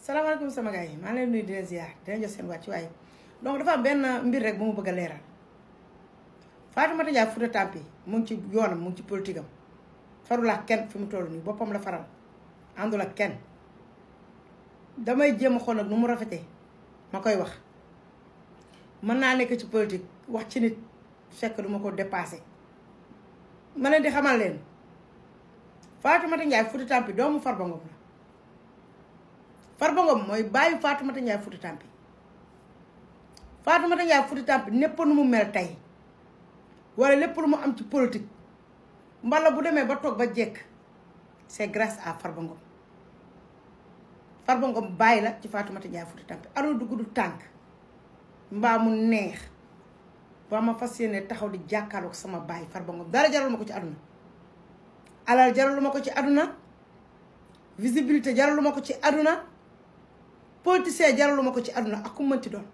salaamaaleykum sama gars yi maa ngi leen nuyu di leen ziar di leen jox seen wàcc waaye donc dafa am benn mbir rek bu mu bëgg a leeral Fatoumata Ndiaye Fouta Tampi mu ngi ci yoonam mu ngi ci politique am farul ak kenn fi mu toll nii boppam la faral àndul ak kenn damay jéem a xool nag nu mu rafetee ma koy wax mën naa nekk ci politique wax ci nit fekk du ma ko dépassé ma leen di xamal leen Fatoumata Ndiaye Fouta Tampi doomu Farba Ngom la Farba Ngom mooy bàyyi Fatoumata Ndiaye Fouta Tampi Fatoumata Ndiaye Fouta Tampi népp nu mu mel tey wala lépp lu mu am ci politique mbala bu demee ba toog ba jekk c'est grâce à Farba Ngom Farba Ngom bàyyi la ci Fatoumata Ndiaye Fouta Tampi aduna du gudd tànk mbaa mu neex ba ma fas yéene taxaw di jàkkaarloog sama bàyyi Farba Ngom dara jaral ma ko ci aduna alal jaralu ma ko ci aduna visibilité jaralu ma ko ci aduna politicien jaralu ma ko ci aduna ak ku mënti doon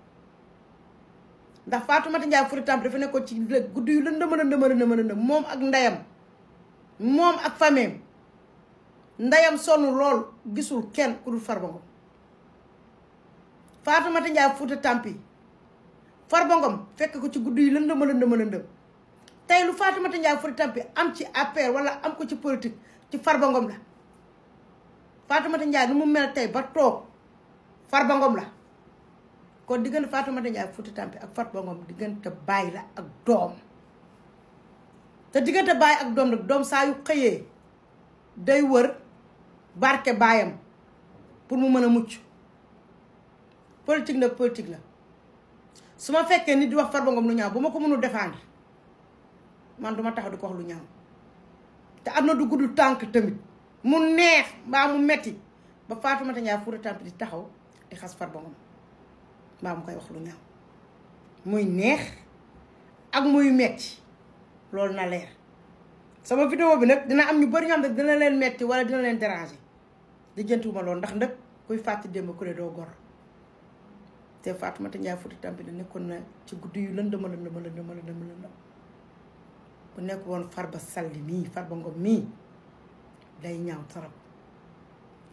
ndax Fatoumata Ndiaye Fouta Tampi dafa nekkoon ci guddi yu lëndëm moom ak ndeyam moom ak fameem ndeyam sonn lool gisul kenn ku dul Farba Ngom Fatoumata Ndiaye Fouta Tampi Farba Ngom fekk ko ci guddi yu lëndëm tey lu Fatoumata Ndiaye Fouta Tampi am ci APR wala am ko ci politique ci Farba Ngom la Fatoumata Ndiaye nu mu mel tey ba toog Farba Ngom la kon diggante Fatoumata Ndiaye Fouta Tampi ak Farba Ngom diggante baay la ak doom te diggante baay ak doom nag doom saa yu xëyee day wër barke baayam pour mu mën a mucc politique nag politique la su ma fekkee nit di wax Farba Ngom lu ñaaw bu ma ko mënul défendre man duma taxaw di ko wax lu ñaaw te am na du gudd tànk tamit mu neex mbaa mu metti ba Fatoumata Ndiaye Fouta Tampi di taxaw di xas Farba Ngom mbaa mu koy wax lu ñaaw muy neex ak muy metti loolu na leer sama vidéo bi nag dina am ñu bari ñoo xam ne dina leen metti wala dina leen déranger di jëntuwuma loolu ndax nag kuy fàtti démb ku ne doo gor te Fatoumata Ndiaye Fouta Tampi da nekkoon na ci guddi yu lëndëm bu nekk woon Farba Salli mii Farba Ngom mii day ñaaw torop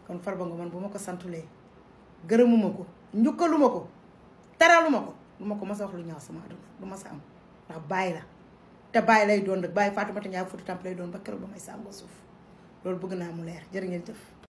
kon Farba Ngom man bu ma ko santulee gërëmuma ko njukkaluma ko teraluma ko du ma ko mas a wax lu ñaaw sama aduna du ma sa am ndax bàyyi la te bàyyi lay doon rek bàyyi Fatoumata Ndiaye Fouta Tampi lay doon ba keroog ba may sàngoo suuf loolu bëgg naa mu leer jërë ngeen jëf